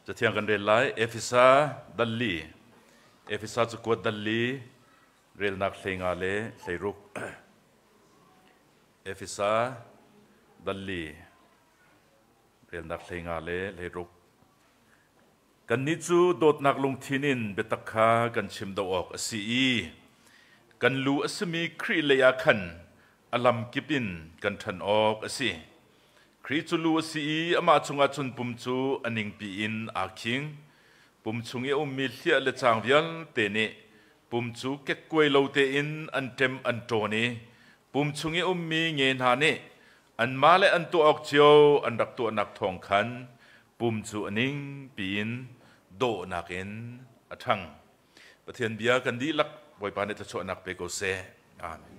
Cathiang kan rel lai Efesa dalli Efesa cakuat dalli relnak 15 le 16 Efesa dalli relnak 15 le 16 Kannih cu dawtnak lungthin in biatak kha kan chim do awk a si i kan lu a simi Khrih lei ah khan a lamkip in kan ṭhan awk a si. Khrih cu lu a si i amah chungah cun pum cu a ningpi in aa khing. Pum chung i a ummi hliah le caang vialte nih pum cu kekkuai lo tein an ṭem an ṭawn i pum chung i a ummi nge hna nih anmah le an tuah awk cio an rak tuahnak thawng khan pum cu a ning piin dawhnak in a ṭhang. Pathian bia kan dihlak Bawipa nih thluachuahnak pe ko seh. Amen.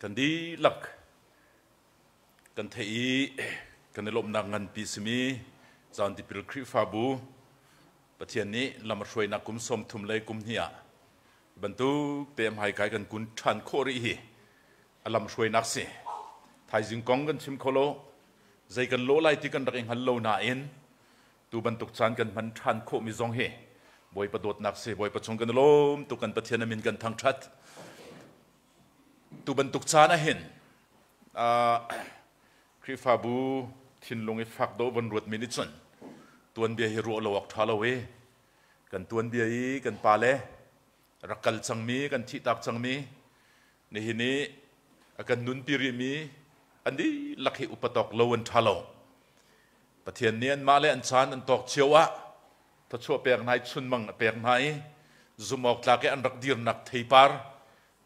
Kan dihlak kan theih i kan i lawmhnak nganpi simi Caan Tipil Khrihfabu Pathian nih lam a hruainak kum 30 le kum hnih ah bantuk te hmaikai kan kun ṭhan khawh rih hi a lam hruainak si. Thaizing kong kan chim kho lo, zei kan lawh lai ti kan rak i hngal lo nain tu bantuk caan kan hman ṭhan khawhmi zong hi Bawipa dawtnak si. Bawipa chung kan i lawm tuk, kan Pathian a min kan thangṭhat. Tu bantuk caan ahhin Khrihfabu thinlung i fak dawh von ruatmi nih cun tuanbia hi ruah lo awk ṭha lo i kan tuanbia i kan pale rak kal cangmi, kan thihtak cangmi, nihin i a kan nunpi rihmi an dihlak hi upat awk lo an ṭha lo. Pathian nih anmah le an caan an tawk cio ah thluachuah pek hna i chunmang a pek hna i zumh awk tlak i an rak dirnak theipar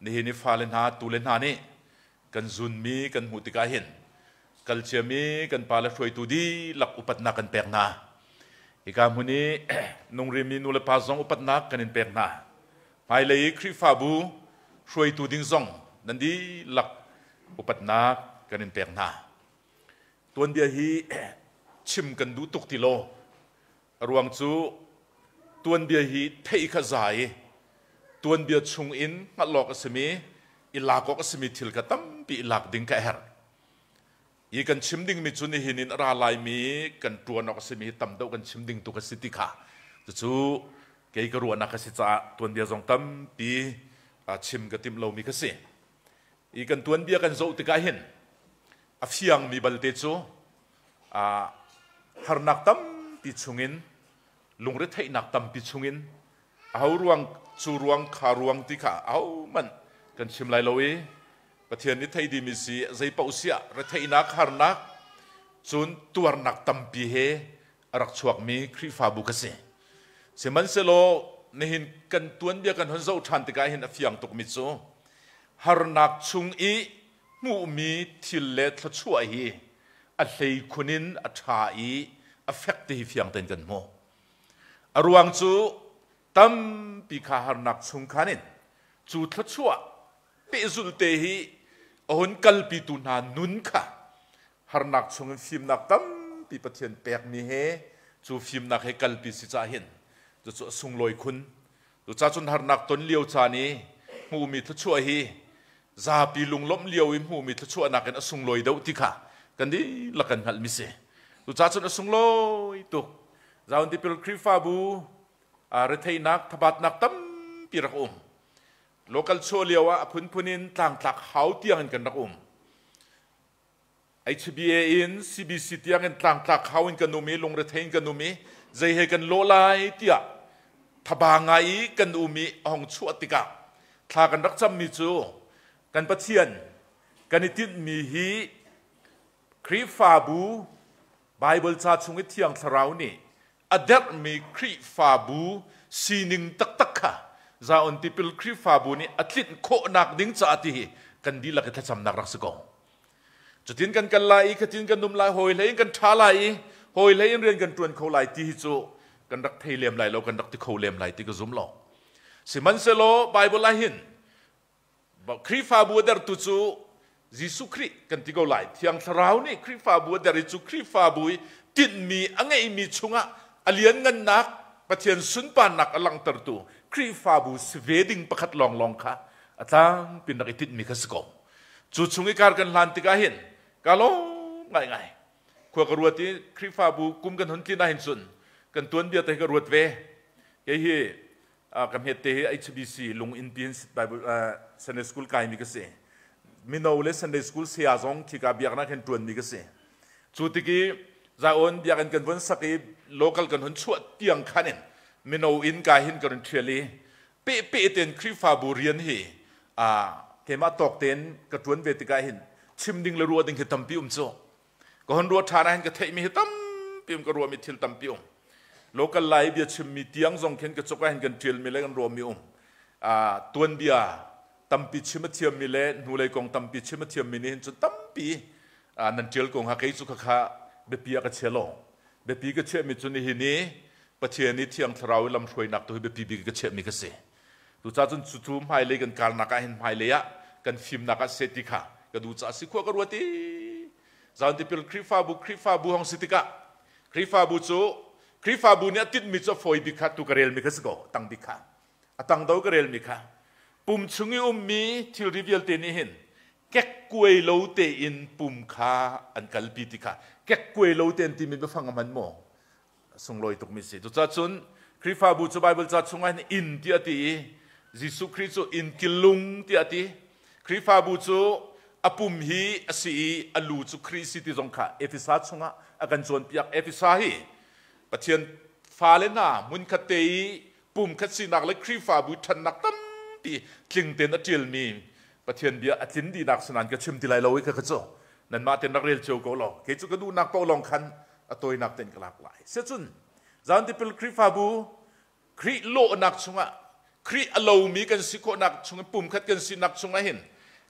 nihin i fale hna tule hna nih kan zunmi kan hmuh tikah hin kal ciami kan pale hruaitu dihlak upatnak kan pek hna. Hika hmun i nungrimi nu le pa zong upatnak kan in pek hna. Hmailei i Khrihfabu hruaitu ding zong nan dihlak upatnak kan in pek hna. Tuanbia hi chim kan duh tuk ti lo. A ruang cu tuanbia hi theih kha za i tuanbia chung in hngalh awk a simi, i lak awk a simi thil kha tampi i lak ding kha a herh. Hi kan chim dingmi cu nihin in a ra laimi kan ṭuan awk a simi hi tam deuh kan chim ding tu ka si ti kha cucu kei ka ruahnak a si caah tuanbia zong tampi chim ka timh lomi ka si. I kan tuanbia kan zoh tikah hin a fiangmi balte cu harnak tampi chungin lungretheihnak tampi chungin aho ruang cu ruang kha ruang ti kha ahohmanh kan chim lai lo i Pathian nih thei dimi si zei paoh siah retheihnak harnak cun tuarnak tampi he a rak chuakmi Khrihfabu ka si. Sihmanhsehlaw nihin kan tuanbia kan hun zoh ṭhan tikah hin a fiang tukmi cu harnak chung i hmuhmi thil le thluachuah hi a hleikhun in a ṭha i a fek ti hi fiang tein kan hmuh. A ruang cu tampi kha harnak chung khan in cu thluachuah pehzulh te hi a hun kalpitu hna nun kha harnak chungin fimnak tampi Pathian pekmi he cu fimnak he kalpi si cah hin cucu a sunglawi khun. Cucaah cun harnak ton lio caan i hmuhmi thluachuah hi zapi lunglawmh lio i hmuhmi thluachuahnak in a sunglawi deuh ti kha kan dihlak kan hngalhmi si. Cucaah cun a sunglawi tuk. Zaun Tipil Khrihfabu retheihnak thabatnak tampi rak um. Local chuah lio ah a phunphun in tlangtlak hau tiang in kan rak um. HBA in CBC tiang in tlangtlak hau in kan um i lungrethei in kan um i zei he kan lawh lai tiah thaba ngai i kan um i a hong chuah tikah thla kan rak cammi cu kan Pathian kan i tinhmi hi Khrihfabu Baibal ca chung i Thiang Thlarau nih a derhmi Khrihfabu sining taktak kha Zion Tipil Khrihfabu nih a tlinh khawhnak ding caah ti hi kan dihlak i thlacamnak rak si ko. Cutin kan kal lai i khatin kan um lai, hawi hlei in kan ṭha lai i hawi hlei in rian kan ṭuan kho lai ti hi cu kan rak thei lem lai lo, kan rak ti kho lem lai ti ka zum lo. Sihmanhsehlaw Baibal ah hin Khrihfabu a dertu cu Jesuh Khrih kan ti ko lai. Thiang Thlarau nih Khrihfabu a der i cu Khrihfabu i tinhmi a ngeihmi chungah a lianngannak Pathian sunparnak a langhtertu Khrihfabu si ve ding pakhat lawnglawng kha a tlangpi rak i tinhmi kha si ko. Cu chung i kar kan hlan tikah hin ka lawm. Ngaingai. Khua ka ruat i Khrihfabu kum kan hun tlin ahhin cun kan tuanbia te hi ka ruat ve. Kei hi ka hmet te hi HBC lunginn pi in Bible Sunday School kaimi ka si. Mino le Sunday School saya zong khika biaknak hin ṭuanmi ka si. Cu tik i Zion biakinn kan vun sak i local kan hun chuah tiang khan in mino inn ka hin kan hun ṭhial i pehpeh tein Khrihfabu rian hi keimah tawk tein ka ṭuan ve tikah hin chim ding le ruah ding hi tampi um cu. Ka hun ruah ṭhan ah hin ka theihmi hi tampi um, ka ruahmi thil tampi um. Local Lai bia chimmi tiang zong khin ka cuk ah hin kan ṭialmi le kan ruahmi um. Tuanbia tampi chim a thiammi le hnulei kong tampi chim a thiammi nih hin cun tampi nan ṭial ko hnga. Kei cu khakha biapi ah ka chia lo. Biapi ka chiahmi cu nihin i Pathian i Thiang Thlarau i lamhruainak tu hi biapi bik ka chiahmi ka si. Tucaah cun cucu hmailei kan karnak ah hin hmailei ah kan fimnak ah seh ti kha ka duh caah si khua ka ruat i Zion Tipil Khrihfabu Khrihfabu hong si tikah Khrihfabu cu Khrihfabu nih a tinhmi cu a fawi bik kha tu ka relmi kha si ko tang bik kha a tang do ka relmi kha pum chung i ummi thilri vialte nih hin kekkuai lo tein pum kha an kalpi ti kha kekkuai lo tein timi biafang a hman maw? Sunglawi tukmi si. Cucaah cun Khrihfabu cu Bible ca chungah hin inn tiah a ti i Jesuh Khrih cu inn killung tiah a ti. Khrihfabu cu a pum hi a si i a lu cu Khrih si ti zong kha Efesa chungah a kan cawnpiak. Efesa hi Pathian fale hna hmunkhat te i pumkhat sinak le Khrihfabu ṭhannak tampi tling tein a ṭialmi Pathian bia a tlin dihnak sinain ka chim ti lai lo i kha cu nanmah ten rak rel cio ko law kei cu ka duhnak paoh lawng khan a tawinak tein ka lak lai. Siacun Zion Tipil Khrihfabu Khrih lawhnak chungah Khrih a lomi kan si khawhnak chung pumkhat kan sinak chungah hin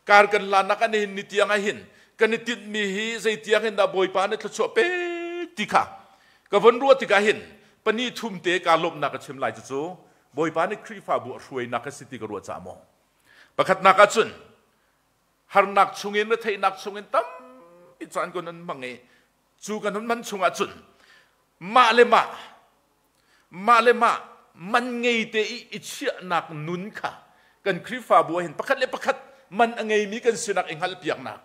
kar kan hlannak ah nihin ni tiang ah hin kan i tinhmi hi zeitiang in dah Bawipa nih thluachuah pek ti kha ka von ruah tikah hin pahnih thum te kaa lawmhnak ka chim lai. Cucu Bawipa nih Khrihfabu a hruainak a si ti ka ruah caah maw. Pakhatnak ah cun harnak chungin retheihnak chungin tampi caan kan hun hmang i cu kan hun hman chungah cun mah le mah mah le mah man ngei te i i chiahnak nun kha kan Khrihfabu ah hin pakhat le pakhat man a ngeimi kan sinak i hngalhpiaknak,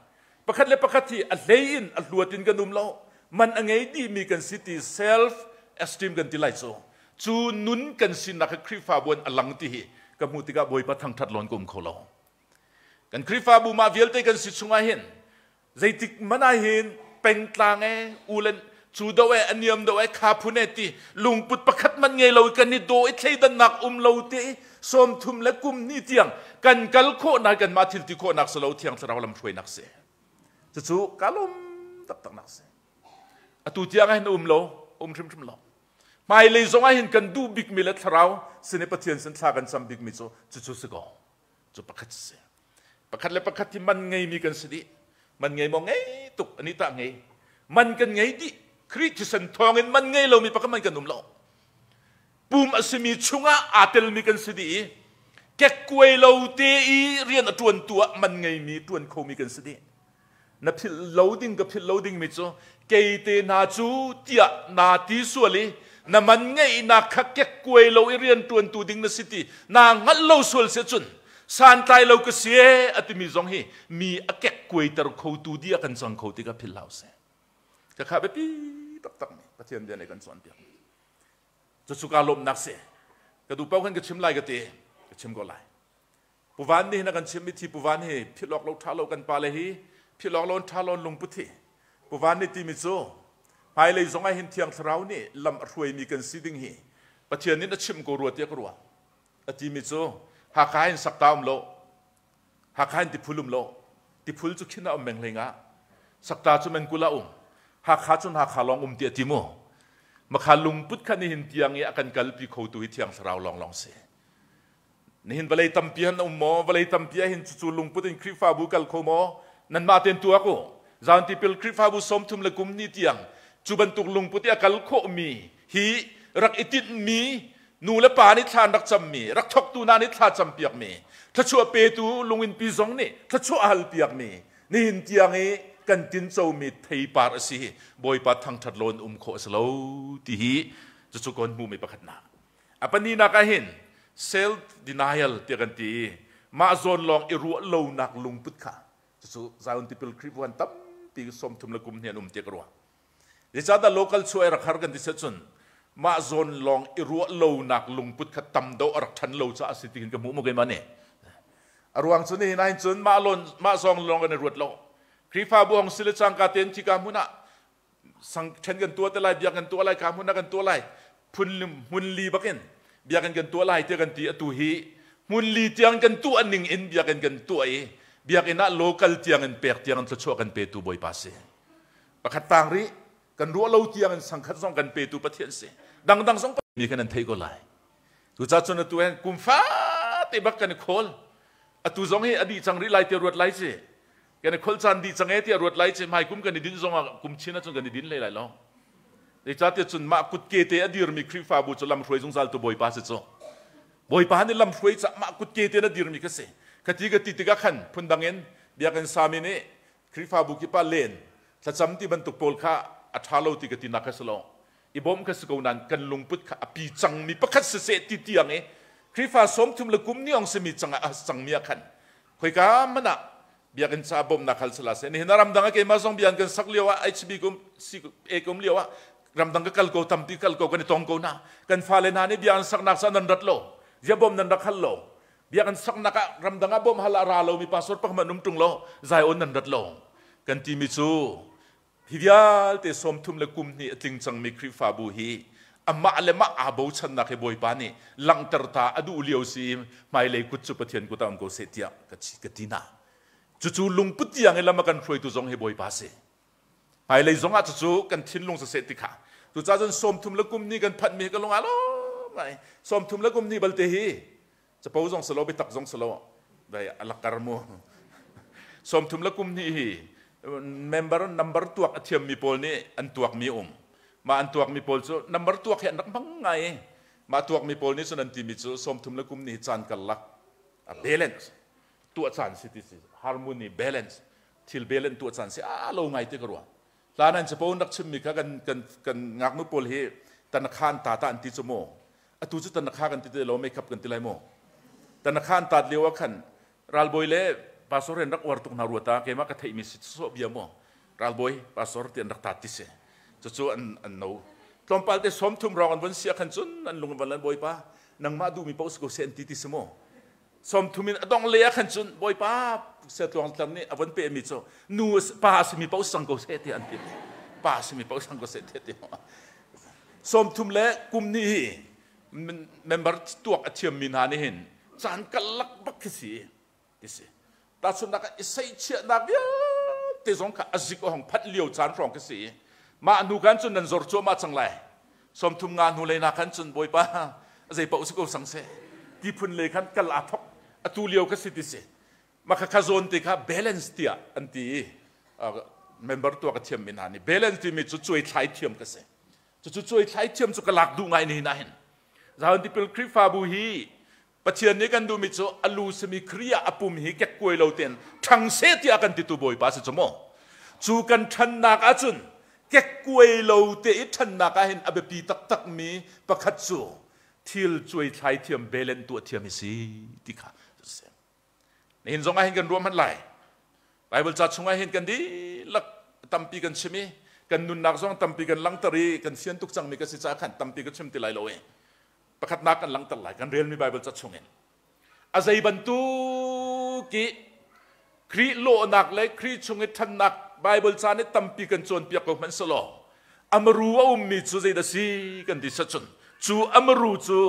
pakhat le pakhat hi a hlei in a hluat in kan um lo, man a ngei dihmi kan si ti self esteem kan ti lai cu, cu nun kan sinak hi Khrihfabu in a lang ti hi ka hmuh tikah Bawipa thangthat lawn ka um kho lo. Kan Khrihfabu mah vialte kan si chungah hin zeitik hmanh ah hin pengtlang e ulen cu do e a niam do e kha phun e ti lungput pakhat man ngei lo kan i daw i thleidannak um lo te i 30 le kum ni tiang kan kal khawhnak kan mah thil ti khawhnak si lo, Thiang Thlarau lam hruainak si. Cucu ka lawm taktak nak si. Atu tiang ah hin um lo, um hrimhrim lo. Hmailei zong ah hin kan duh bikmi le Thlarau sin i Pathian sin thla kan cam bikmi cu cucu si ko. Cu pakhat si. Pakhat le pakhat hi man ngeimi kan si dih. Man ngei maw? Ngei tuk. Ani tah ngei. Man kan ngei dih. Khrih thisen thawngin man ngei lomi pakhat man kan um lo. Pum a simi chungah aa telmi kan si dih i kekkuai lo te i rian a ṭuantu ah man ngeimi ṭuan khomi kan si dih. Na philh lo ding, ka philh lo dingmi cu kei te hna cu tiah naa ti sual i na man ngeihnak kha kekkuai lo i rian ṭuantu ding na si ti naa hngalh lo sual si cun santlai lo ka si e a timi zong hi mi a kekkuaiter khotu di a kan cang kho ti kha philh hlah usih. Khakha biapi taktak mi Pathian bia nih kan cawnpiak. Cucu kaa lawmhnak si. Ka duh paoh khan ka chim lai ka ti, ka chim ko lai. Pu Van nih hin a kan chimh mi thi Pu Van hi philh awk lo ṭha lo, kan pale hi philh awk lo in ṭha lo in lungput hi Pu Van nih timi cu hmailei zong ah hin Thiang Thlarau nih lam a hruaimi kan si ding hi Pathian nih a chimh ko rua tiah ka ruah. A timi cu Hakha in Sakta um lo, Hakha in Tiphul um lo, Tiphul cu khin ah um meng hlei nga, Sakta cu mengkul ah um, Hakha cun Hakha lawng um ti a ti mu. Makha lungput kha nihin tiang i a kan kalpi khotu hi Thiang Thlarau lawnglawng si. Nihin vawlei tampi han um maw? Vawlei tampi ah hin cucu lungput in Khrihfabu kal kho maw? Nanmah tein tuak u. Zion Tipil Khrihfabu 30 le kum ni tiang cu bantuk lungput i a kal khawhmi hi rak i tinhmi, nu le pa nih thla an rak cammi, rak thawktu hna nih thla campiakmi, thluachuah petu lunginpi zong nih thluachuah hal piakmi, nihin tiang i kan tincomi theipar a si hi Bawipa thangṭhat lawn um khawh a si lo ti hi cucu kan hmuhmi pakhatnak. A pahnihnak ah hin self denial tiah kan ti i mah zawn lawng i ruah lonak lungput kha cucu Zion Tipil Khrihfabu an tampi Tampi 30 le kum hnih an um tiah ka ruah. Zeicahdah local chuah i rak har kan ti cun mah zawn lawng i ruah lonak lungput kha tam deuh a rak ṭhan lo caah a si ti hin ka hmuh mu keimah nih. A ruang cu nihin ahhin cun mah lawn mah zawng lawng kan i ruat lo. Khrihfabu hong si le cangka tein khika hmun ah sang ṭhen kan tuah te lai, biak kan tuah lai, ka hmun ah kan tuah lai, phun hmun li bakin biakinn kan tuah lai tiah kan ti. Atu hi hmun li tiang kan tuah ning in biakinn kan tuah i biakinn ah local tiang in pek tiang in thluachuah kan petu Bawipa si. Pakhat tang rih kan ruah lo tiang in sangkhat zong kan petu Pathian si. Dangdang zong mi kan an theih ko lai. Cucaah cun atu hin kum fate bak kan i khawl. Atu zong hi a dih cang rih lai tiah ruat lai ci. Kan i kholh caan dih cang e tiah ruat lai ci. Hmai kum kan i din zong ah kum chin ahcun kan i din hlei lai lo. Zeicahtiah cun mah kutke te a dirmi Khrihfabu cu lamhruai zungzal tu Bawipa si cu. Bawipa nih lamhruai cah mah kutke te na dirmi kha si. Khati ka ti tikah khan phundang in biakinn sami nih Khrihfabu kip ah len thlacam ti bantuk pawl kha a ṭha lo ti ka tinak kha si lo. I bawmh kha si ko nain kan lungput kha a pi cangmi pakhat siseh ti tiang i Khrihfa 30 le kum ni ong simi cang ah cangmi ah khan khoika hmanh ah biakinn caah bawmhnak hal sila seh. Nihin ah ramdang ah keimah zong bian kan sak lio ah HB kum C A kum lio ah ramdang ka kal ko, tampi kal ko, kan i tong ko na. Kan fale hna nih bia an saknak sa nan rat lo, zia bawm nan rak hal lo. Biakinn saknak ah ramdang ah bawmh hal ah ra lomi pastor pakhat um ṭung lo, Zion nan rat lo. Kan timi cu hi vialte 30 le kum hnih a tling cangmi Khrihfabu hi amah le mah aa bochannak hi Bawipa nih langhter ta a duh lio si i hmailei kut cu Pathian kut ah um ko seh tiah ka ti hna. Cucu lungput tiang i lam a kan hruaitu zong hi Bawipa si. Hmailei zong ah cucu kan thinlung siseh ti kha. Cucaah cun 30 le kum hnih kan phanhmi hi ka lung aa lawm ngai. 30 le kum hnih balte hi capo zong si lo, biatak zong si lo, dai a lakar mu. 30 le kum hnih hi member number tuak a thiammi pawl nih an tuakmi um. Mah an tuakmi pawl cu number tuak hi an rak hmang ngai. Mah tuakmi pawl nih cun an timi cu 30 le kum hnih hi caan karlak a balance tuah caan si ti si, harmony balance thil balance tuah caan si a lo ngai ti ka ruah. Hlan an capo rak chimmi kha kan kan kan ngaknu pawl hi tanakha an ta ta an ti cu mu. Atu cu tanakha kan ti ti lo, makeup kan ti lai mu. Tanakha an tat lio ah khan ralbawi le pastor an rak uar tuk hna rua ta, keimah ka theihmi si so bia mu. Ralbawi pastor ti an rak tat ti si. Cucu an an no tlawmpal te 30 rong an von sia khan cun an lung van lan, Bawipa nangmah duhmi paoh si ko seh an ti ti si mu. 30 in a dong le ah khan cun Bawipa siatluang tlam nih a von pehmi cu nu pa a simi paoh sang ko seh tiah an ti, pa a simi paoh sang ko seh tiah ti. 30 le kum nih hi member tuak a thiammi hna nih hin caan karlak bak khi si ti si. Tahchunhnak ah i seihchiahnak vialte zong kha a zik a hong phanh lio caan hrawng khi si. Mah hnu khan cun nan zor cuahmah cang lai. 35 hnu lei na khan cun Bawipa zei paoh si ko sang seh ti phun lei khan kal aa thok atu lio kha si ti si. Mah kha zawn te kha balance tiah an ti i member tuak a thiammi hna nih balance timi cu cuai thlai thiam ka si. Cucu cuai thlai thiam cu ka lak duh ngai ni hin. Zion Tipil Khrihfabu hi Pathian nih kan duhmi cu a lu simi Khrih ah a pum hi kekkuai lo tein ṭhang seh tiah kan titu Bawipa si cu mu. Cu kan ṭhannak ahcun kekkuai lo te i ṭhannak ah hin a biapi taktakmi pakhat cu thil cuaithlai thiam belen tuah thiam hi si ti kha si. Nihin zong ah hin kan ruah hmanh lai. Bible ca chungah hin kan dihlak tampi kan chim i kan nunnak zong tampi kan langhter i kan fian tuk cangmi ka si caah khan tampi ka chim ti lai lo i pakhatnak kan langhter lai, kan relmi Bible ca chungin a zei bantuk i Khrih lawhnak le Khrih chung i ṭhannak Bible ca nih tampi kan cawnpiak ko hmanh selaw amaru a ummi cu zeidah si kan ti sacun cu amaru cu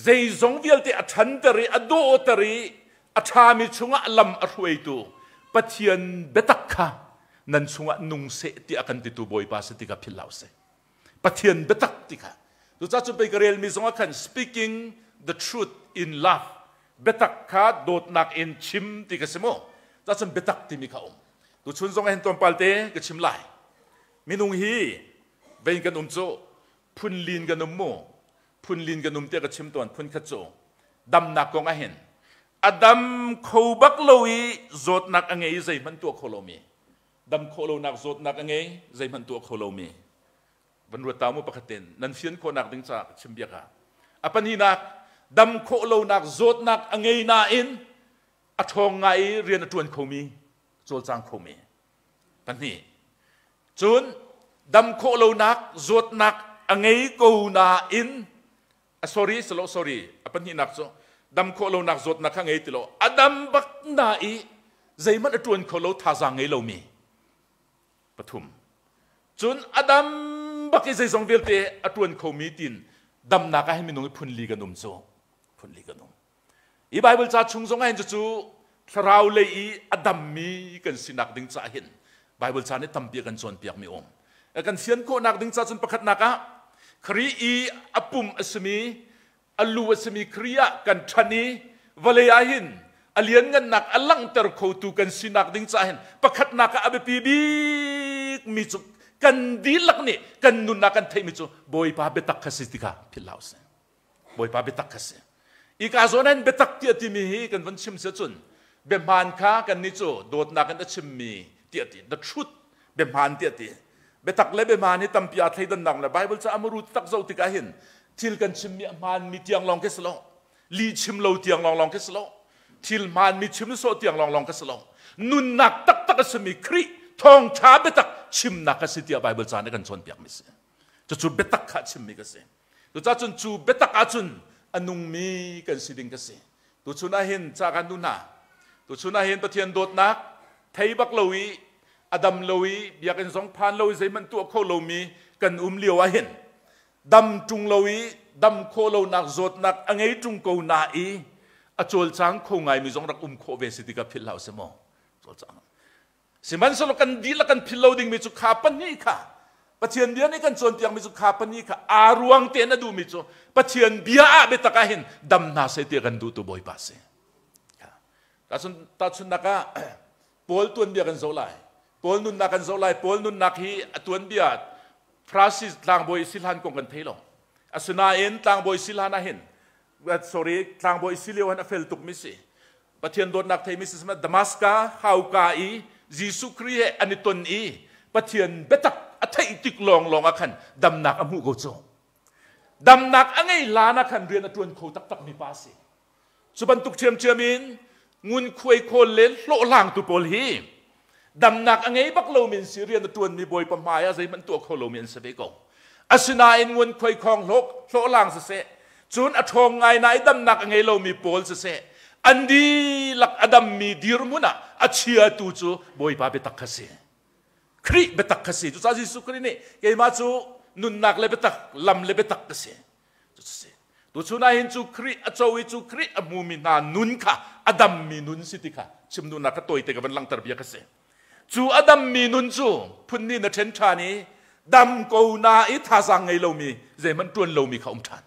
zeizong vialte a ṭhanter i a dawhter i a ṭhami chungah lam a hruaitu Pathian biatak kha nan chungah nung seh tiah kan titu Bawipa si ti kha philh hlah usih. Pathian biatak ti kha. Cucaah cun pei ka relmi zongah khan speaking the truth in love, biatak kha dawtnak in chim ti ka si mu. Cucaah cun biatak timi kha um. Tuchun zong ah hin tlawmpal te ka chim lai. Minung hi vein kan um cu phunlin kan um mu. Phunlin kan um tiah ka chim tawn. Phun khat cu damnak kong ah hin a dam kho bak lo i zawtnak a ngei i zeihmanh tuah kho lomi, dam khawh lonak zawtnak a ngei, zeihmanh tuah kho lomi van ruat ta mu. Pakhat ten nan fian khawhnak ding caah ka chim biak ah. A pahnihnak, dam khawh lonak zawtnak a ngei nain a ṭhawng ngai i rian a ṭuan khomi, cawlcang khomi. Pahnih. Cun dam khawh lonak zawtnak a ngei ko nain a sorry silo sorry a pahnihnak cu dam khawh lonak zawtnak kha ngei ti lo a dam bak na i zeihmanh a ṭuan kho lo thazaang ngei lomi pathum cun a dam bak i zeizong vialte a ṭuan khomi tin damnak ah hin minung i phun li kan um cu phun li kan um i Bible ca chung zong ah hin cucu thlarau lei i a dammi kan sinak ding caah hin Bible ca nih tampi a kan cawnpiakmi um kan fian khawhnak ding ca cun pakhatnak ah Khrih i a pum a simi a lu a simi Khrih ah kan ṭhan i vawlei ah hin a lianngannak a langhter khotu kan sinak ding caah hin pakhatnak ah a biapi bikmi cu kan dihlak nih kan nunnak kan theihmi cu Bawipa biatak kha si ti kha philh hlah usih. Bawipa biatak kha si. Ika zawn in biatak tiah timi hi kan van chim si cun biahmaan kha kan nih cu dawtnak in a chimmi tiah ti the truth biahmaan tiah ti biatak le biahmaan hi tampi aa thleidannak le Bible ca amuru tak zoh tikah hin thil kan chimmi a hmaanmi tiang lawng khi si lo li chim lo tiang lawng lawng khi si lo thil hmaanmi chim sawh tiang lawng lawng khi si lo nunnak taktak a simi Khrih thawngṭha biatak chimnak a si tiah Bible ca nih kan cawnpiakmi si cucu biatak kha chimmi ka si Cucaah cun cu biatak ahcun a nungmi kan si ding ka si. Tuchun ah hin ca kan duh hna. Tuchun ah hin Pathian dawtnak thei bak lo i a dam lo i biakinn zong phan lo i zeihmanh tuah kho lomi kan um lio ah hin dam ṭung lo i dam khawh lonak zawtnak a ngei ṭung ko na i a cawlcang kho ngaimi zong rak um khawh ve si ti ka philh hlah usih maw cawlcang Sihmanhsehlaw kan dihlak kan philh lo dingmi cu kha pahnih kha Pathian bia nih kan cawnpiakmi cu kha pahnih kha aa ruang tein a duhmi cu Pathian bia ah biatak ah hin dam hna seh ti a kan duhtu Bawipa a si. Tahchunhnak ah Paul tuanbia kan zoh lai. Paul nunnak kan zoh lai. Paul nunnak hi a tuanbia Farasi tlangbawi si hlan kong kan thei lo. Asinain tlangbawi si hlan ah hin sorry tlangbawi si lio han a fel tukmi si. Pathian dawtnak theimi si Damaska hauka i Jesuh Khrih he an i ton i Pathian biatak a theih tik lawnglawng ah khan damnak a hmuh ko cu. Damnak a ngei hlan ah khan rian a ṭuan kho taktakmi pa a si. Cu bantuk ṭhiamṭhiam in ngunkhuai khawl le hlawhhlangtu pawl hi damnak a ngei bak lomi an si rian a ṭuanmi bawipa hmai ah zeihmanh tuah kho lomi an si ve ko. Asinain ngunkhuai khawng hlawhhlang siseh, cun a ṭhawng ngai na i damnak a ngei lomi pawl siseh, an dihlak a dammi dirhmun ah a chiatu cu Bawipa biatak kha si. Khrih biatak kha si. Cucaah Jesuh Khrih nih keimah cu nunnak le biatak, lam le biatak ka si. Cucu Tuchun ah hin cu Khrih a co i cu Khrih a hmumi hna nun kha a dammi nun si ti kha chim duhnak kha tawite ka van langhter bia ka si. Cu a dammi nun cu phunni na ṭhen ṭhan i dam ko na i thazaang ngei lomi zeihmanh ṭuan lomi kha um ṭhan.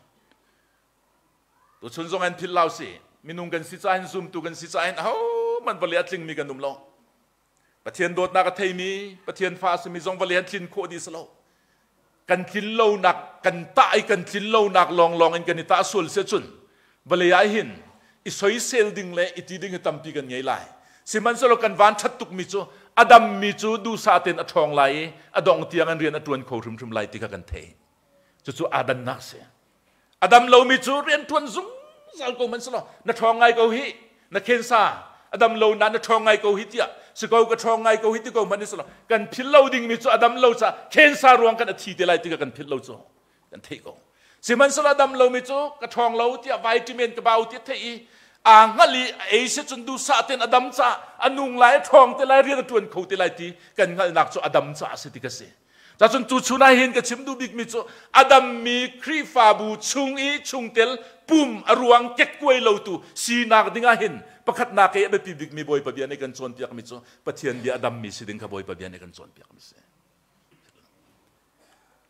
Tuchun zong an philh lau si. Minung kan si caah hin zumtu kan si caah hin ahohmanh vawlei a tlingmi kan um lo. Pathian dawtnak a theimi, Pathian fa a simi zong vawlei an tlin khawh dih si lo. Kan tlin lonak, kan tah i kan tlin lonak lawnglawng in kan i tah sual si ahcun vawlei ah hin i soisel ding le i ti ding hi tampi kan ngei lai. Sihmanhsehlaw kan van ṭhat tukmi cu a dammi cu duhsah tein a ṭhawng lai i a dong tiang in rian a ṭuan kho hrimhrim lai ti kha kan thei. Cucu aa dannak si. A dam lomi cu rianṭuan zungzal ko hmanhsehlaw na ṭhawng ngai ko hi, na khensa a dam lo na na ṭhawng ngai ko hi tiah si ko ka ṭhawng ngai ko hi ti ko hmanh selaw kan philh lo dingmi cu a dam lo caah khensa ruang kan a thi te lai ti kha kan philh lo cu kan theih ko. Sihmanhsehlaw a dam lomi cu ka ṭhawng lo tiah vitamin ka bau ti theih i aa hngalh i a ei si cun duhsah tein a dam caah a nung lai a ṭhawng te lai rian a ṭuan kho te lai ti kan hngalhnak cu a dam caah a si ti ka si. Cacun tuchun ah hin ka chim duh bikmi cu a dammi Khrihfabu chung i chungtel pum a ruang kekkuai lotu sinak ding ah hin pakhatnak i a biapi bikmi Bawipa bia nih kan cawnpiakmi cu Pathian bia a dammi si ding kha Bawipa bia nih kan cawnpiakmi si.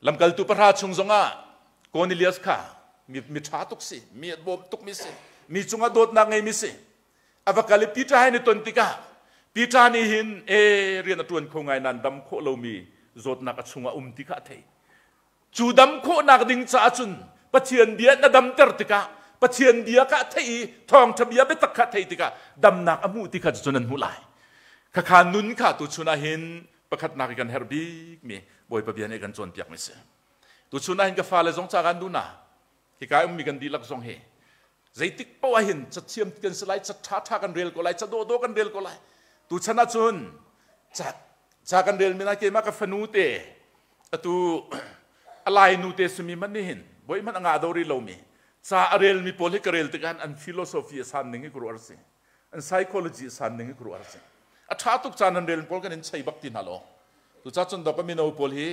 Lamkaltu pahra chung zongah Cornelius kha mi, mi ṭha tuk si, mi a bawm tukmi si, mi cungah dawtnak ngeimi si. A va kal i Peter he ni ton tikah Peter nih hin e rian a ṭuan kho ngai nain dam khawh lomi zawtnak a chungah um ti kha a thei. Cu dam khawhnak ding caah cun Pathian bia na damter tikah Pathian bia kha a theih i thawngṭha bia biatak kha a theih tikah damnak a hmuh ti kha cun an hmuh lai. Khakha nun kha tuchun ah hin pakhatnak i kan herh bikmi Bawipa bia nih kan cawnpiakmi si. Tuchun ah hin ka fale zong ca kan duh na hika i ummi kan dihlak zong hi zeitik paoh ah hin cathiam kan si lai, ca ṭhaṭha kan rel ko lai, ca dawhdawh kan rel ko lai. Tuchan ahcun ca Ca kan rel mi na keimah ka fanu te atu a lai nu te simi man nih hin voi hmanh a ngah do rih lomi ca a relmi pawl hi ka rel tikah an philosophy a san ning hi ka ruah si, an psychology a san ning hi ka ruah si. A ṭha tuk ca nan rel pawl kan in chei bak ti hna lo. Tuca cun dok mino pawl hi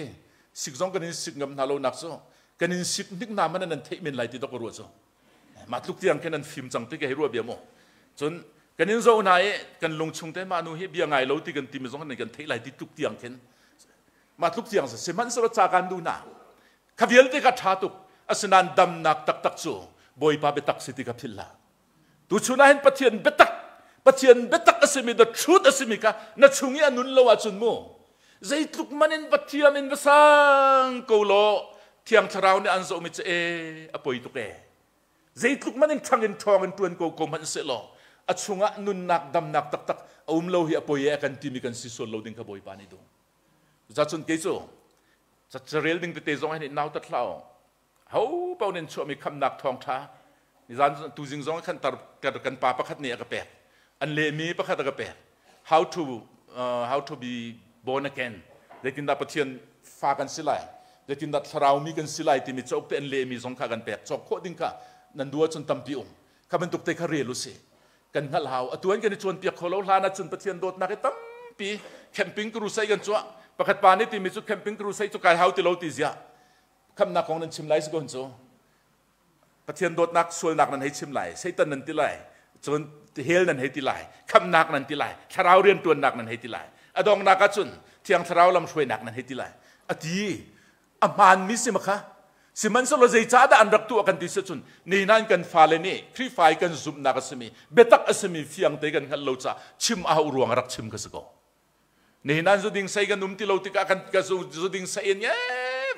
sik zong kan in sik ngam hna lo nak cu kan in sik hnik hna man nan theih men lai ti dok ka ruah cu. Mah tluk tiang khin an fim cang ti ka hei ruah bia mu. Cun kan in zoh hna i kan lung chung te mah nu hi bia ngai lo ti kan timi zong kan theih lai ti tluk tiang khin mah tluk tiang sihmanhsehlaw ca kan duh hna kha vialte kha ṭha tuk. Asinain damnak taktak cu Bawipa biatak si ti kha philh hlah. Tuchun ah hin Pathian biatak, Pathian biatak a simi, the truth a simi kha na chung i a nun lo ahcun mu, zeitluk man in va thiam in va sang ko law Thiang Thlarau nih an zohmi cu e a poi tuk e. Zeitluk man in ṭhang in ṭhawng in ṭuan ko ko hmanh seh law a chungah nunnak damnak taktak a um lo hi a poi e a kan timi kan si sual lo ding kha Bawipa nih duh. Cucun kei cu carel ding tete zong hin nau tat hlah. Ho paoh nih chuahmi khamnak thawngṭha nizan tuzing zong khan tar kan pa pakhat nih a ka pek, an lehmi pakhat a ka pek, how to be born again, zeitindah Pathian fa kan si lai, zeitindah thlarau mi kan si lai timi cauk te an lehmi zong kha kan pek. Cawk khawh ding kha nan duh ahcun tampi um kha bantuk te kha rel u si, kan hngalh hau. Atu an kan i cawnpiak kho lo. Hlan ahcun Pathian dawtnak hi tampi camping crusade kan cuah. Pakhat pa nih timi cu camping crusade cu kai hau ti lo ti ziah khamnak kong nan chim lai si ko cu. Pathian dawtnak, sualnak nan hei chim lai, Satan nan ti lai, cun hell nan hei ti lai, khamnak nan ti lai, thlarau riantuannak nan hei ti lai, a dongnak ahcun Thiang Thlarau lamhruainak nan hei ti lai a ti. A hmaanmi si makha. Sihmanhsehlaw zeicah dah an rak tuah kan ti si cun nihin kan fale nih Khrihfa i kan zumhnak a simi biatak a simi fiang te kan hngalh lo caah chim a hauh ruang a rak chim kha si ko. Nihin an zuding sei kan um ti lo tikah kan ka zuding sei in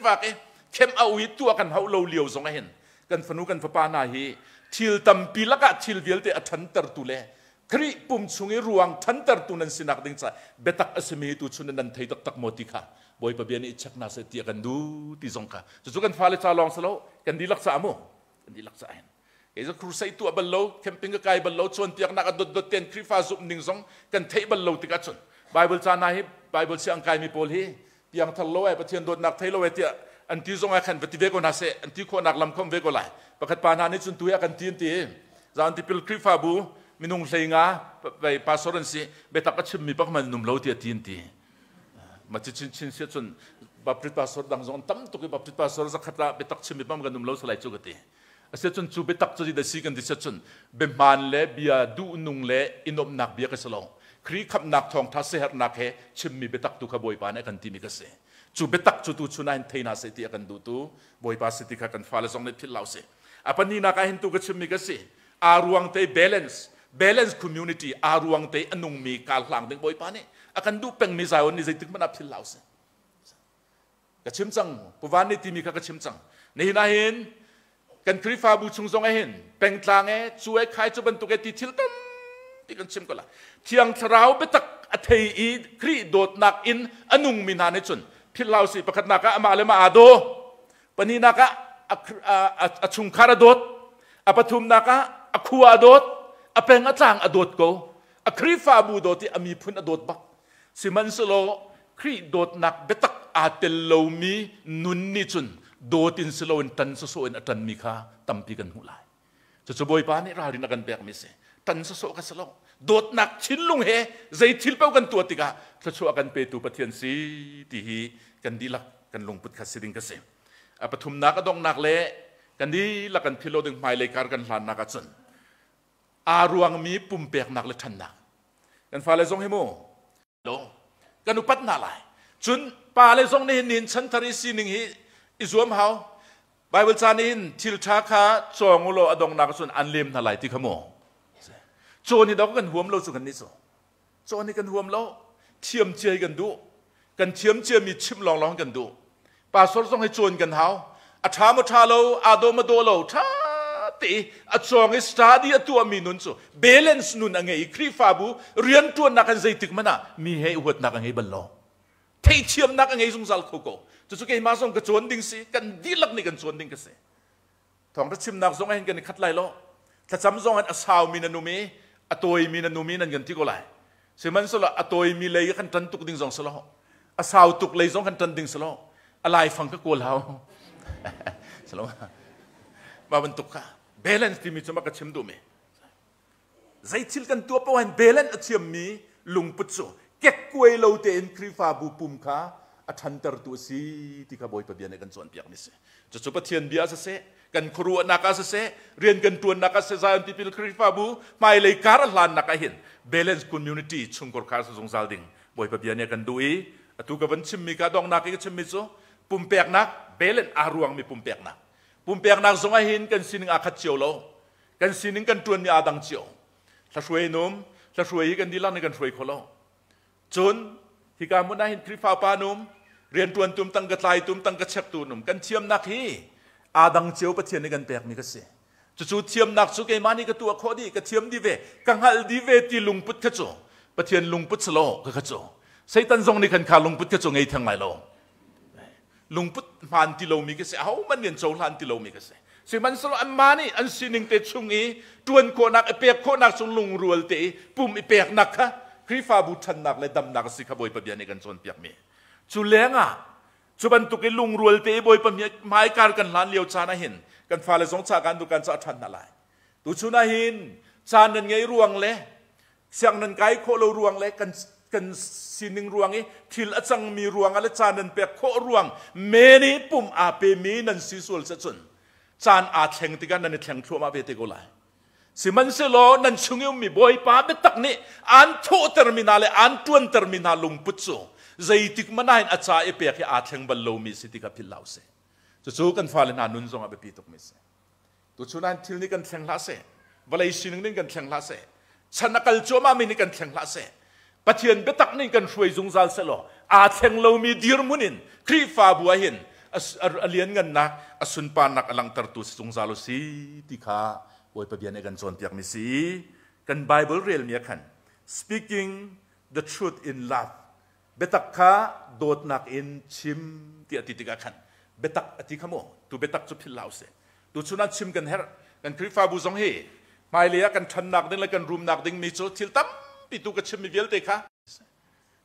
vak i khem a ui tuah kan hauh lo lio zong ah hin kan fanu kan fapa hna hi thil tampi lakah thil vialte a ṭhantertu le Khrih pum chung i ruang ṭhantertu nan sinak ding caah biatak a simi tu chun nan thei taktak maw ti kha Bawipa bia nih check hna seh ti a kan duh ti zong kha. Cucu kan fale ca lawng si lo, kan dihlak caah mu, kan dihlak caah hin. Kei cu crusade tuah bal lo, camping ka kai bal lo, cawnpiaknak a dotdot ten Khrihfa zumh ning zong kan theih bal lo tikah cun Bible ca hna hi Bible siang kaimi pawl hi piangthar lo ai, Pathian dawtnak thei lo ai tiah an ti zong ah khan va ti ve ko hna seh, an ti khawhnak lam khom ve ko lai. Pakhat pa hna nih cun tu hi a kan ti an ti. Zan tipil Khrihfabu minung 15 vai pastor an si, biatak a chimmi pak man num lo tiah ti an ti. Ma ci chin chin sia cun Baptist pastor dang zong tam tuk i Baptist pastor zakhat ah biatak chimmi pam kan um lo salai cu ka ti. Asiahcun cu biatak cu da si kan ti siahcun biahmaan le bia duhnung le i nuamhnak bia ka si lo. Khrih khamhnak thawngtha siaherhnak he chimmi biatak tu kha Bawipa nih a kan timi ka si. Cu biatak cu tu chun ah hin thei hna seh ti a kan duhtu Bawipa si ti kha kan fale zong nih philh hlah usih. A pahnihnak ah hin tu ka chimmi ka si. Aa ruang te balance, balance community, aa ruang te a nungmi kar hlang ding Bawipa nih a kan duh pengmi Zion nih zeitik hmanh ah philh hlah usih. Ka chim cang, Puvan nih timi kha ka chim cang. Nihin ah hin kan Khrihfabu chung zong ah hin pengtlang e cu e khai cu bantuk e ti thil tampi kan chim ko la. Thiang Thlarau biatak a thei i Khrih dawtnak in a nungmi hna nih cun philh hlah usih. Pakhatnak ah amah le mah aa daw, pahnihnak ah a chungkhar a dawt, a pathumnak ah a khua a dawt, a peng a tlang a dawt ko, a Khrihfabu dawt i a miphun a dawt bak. Sihmanhsehlaw Khrih dawtnak biatak aa tel lomi nun nih cun dawt in si loin ṭan sawsawh in a ṭanmi kha tampi kan hmuh lai. Cucu Bawipa nih ralrin a kan pekmi a si. Ṭan sawsawh ka si lo. Dawtnak thinlung he zei thil paoh kan tuah tikah thluachuah a kan petu Pathian si ti hi kan dihlak kan lungput kha si ding ka si. A pathumnak, a donghnak le kan dihlak kan philh lo ding hmailei kar kan hlannak ahcun aa ruangmi pumpeknak le ṭhannak. Kan fale zong hi mu lo kan upat hna lai. Cun pale zong nih hin chanthar i sining hi i zuam hau. Bible ca nih hin thil ṭha kha cawng u law a donghnak cun an lem hna lai ti kha mu. Cawn hi dok kan huam lo cu kan nih cu. Cawn hi kan huam lo. Thiam cia hi kan duh. Kan thiam ciami chimh lawnglawng kan duh. Pastor zong hi cawn kan hau. A ṭha maw ṭha lo, aa daw maw daw lo, ṭha te i a cawng i study a tuahmi nun cu balance nun a ngei i Khrihfabu rianṭuannak in zeitik hmanh ah mi he i huatnak a ngei bal lo. Theihthiamnak a ngei zungzal kho ko. Cucu keimah zong ka cawn ding si, kan dihlak nih kan cawn ding ka si. Thawngṭha chimnak zong ah hin kan i khat lai lo. Thlacam zong hin a saumi nan um i a tawimi nan um i nan kan ti ko lai. Sihmanhsehlaw a tawimi lei kan ṭan tuk ding zong si lo. A sau tuk lei zong kan ṭan ding si lo. A laifang ka kawl hau. Salo. Mah bantuk kha balance timi cu ma ka chim duhmi. Zei thil kan tuah paoh hin balance a thiammi lungput cu kekkuai lo tein Khrihfabu pum kha a ṭhantertu a si ti kha Bawipa bia nih kan cawnpiakmi si. Cucu Pathian bia siseh, kan khuaruahnak ah siseh, rian kan ṭuannak ah siseh, Zion Tipil Khrihfabu hmailei kar a hlannak ah hin balance community chungkhar kha zungzal ding Bawipa bia nih a kan duh i atu ka van chimmi ka donghnak i ka chimmi cu pumpeknak balance aa ruangmi pumpeknak. Pumpeknak zong ah hin kan sining aa khat cio lo. Kan sining kan ṭuanmi aa dang cio. Hlahruai num, hlahruai hi kan dihlak nih kan hruai kho lo. Cun hika hmun ah hin Khrihfa upa num, rianṭuan tum, tangka tlai tum, tangka chektu num, kan thiamnak hi aa dang cio Pathian nih kan pekmi ka si. Cucu thiamnak cu keimah nih ka tuah khawh dih, ka thiam dih ve, ka hngalh dih ve ti lungput kha cu Pathian lungput si lo ka kha cu. Satan zong nih khan kha lungput kha cu ngei theng lai lo. Lungput hmaan ti lomi ka si, ahohmanh nih an cohlan ti lomi ka si. Sihmanhsehlaw anmah nih an sining te chung i ṭuan khawhnak, i pek khawhnak chung lungrual te i pum i peknak kha Khrihfabu ṭhannak le damnak a si kha Bawipa bia nih kan cawnpiakmi. Cu lengah cu bantuk i lungrual te i Bawipa hmaikar kan hlan lio caan ah hin kan fale zong ca kan duh kan cah ṭhan hna lai. Tuchun ah hin caan nan ngei ruang le siang nan kai khawh lo ruang le kan kan sining ruang i thil a cangmi ruang ah le caan nan pek khawh ruang men i pum aa pemi nan si sual cun caan aa thleng tikah nan i thleng thluahmah ve te ko lai. Sihmanhsehlaw nan chung i ummi Bawipa biatak nih aan thawhtermi hna le aan ṭuantermi hna lungput cu zeitik hmanh ah hin a ca i pek hi aa thleng bal lomi si ti kha philh hlah usih. Cucu kan fale hna nun zong ah biapi tukmi a si. Tuchun ah thil nih kan thleng hlah seh, vawlei sining nih kan thleng hlah seh, chan a kal cuahmah mi nih kan thleng hlah seh, Pathian biatak nih kan hruai zungzal seh law aa thleng lomi dirhmun in Khrihfabu ah hin a lianngannak, a sunparnak a langhtertu si zungzal u si ti kha Bawipa bia nih kan cawnpiakmi si. Kan Bible relmi ah khan speaking the truth in love biatak kha dawtnak in chim ti a ti tikah khan biatak a ti kha mu tu biatak cu philh hlah usih. Tuchun ah chim kan herh. Kan Khrihfabu zong hi hmailei ah kan ṭhannak ding le kan rumnak ding mi cu thil tampi tu ka chimmi vialte kha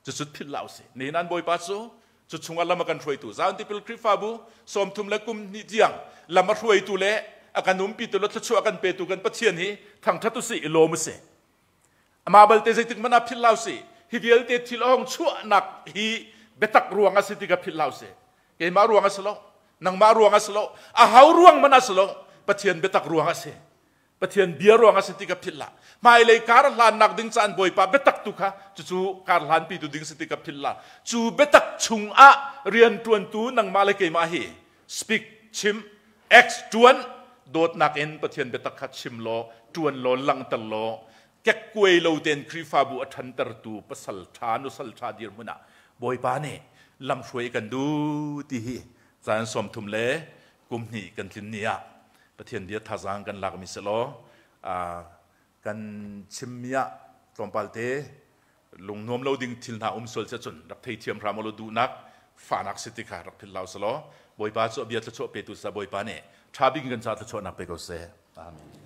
cucu philh hlah usih. Nihin an Bawipa cu cu chungah lam a kan hruaitu Zion Tipil Khrihfabu 30 le kum hnih tiang lam a hruaitu le a kan umpitu le thluachuah a kan petu kan Pathian hi thangṭhat usih i lawm usih. Amah balte zeitik hmanh ah philh hlah usih. Hi vialte thil a hong chuahnak hi biatak ruang a si ti kha philh hlah usih. Keimah ruang a si lo, nangmah ruang a si lo, a ho ruang hmanh a si lo, Pathian biatak ruang a si. Pathian bia ruang a si ti kha philh hlah. Hmailei kar hlannak ding caan Bawipa biatak tu kha cucu kar hlanpi tu ding si ti kha philh hlah. Cu biatak chungah rianṭuantu nangmah le keimah hi speak, chim, X ṭuan dawtnak in Pathian biatak kha chim law ṭuan law langhter law kekkuai lo tein Khrihfabu a ṭhantertu pasal ṭha nusal ṭha dirhmun ah Bawipa nih lamhruai kan duh ti hi caan 30 le kum hnih kan tlin ni ah Pathian bia thazaang kan lakmi si law kan chimmi ah tlawmpal te lungnuam lo ding thil hna um sual si cun rak theithiam hram law duhnak fahnak si ti kha rak philh lo selaw Bawipa cu a bia thluachuah petu sa Bawipa nih ṭha bik in kan ca thluachuahnak pe ko seh. Amen.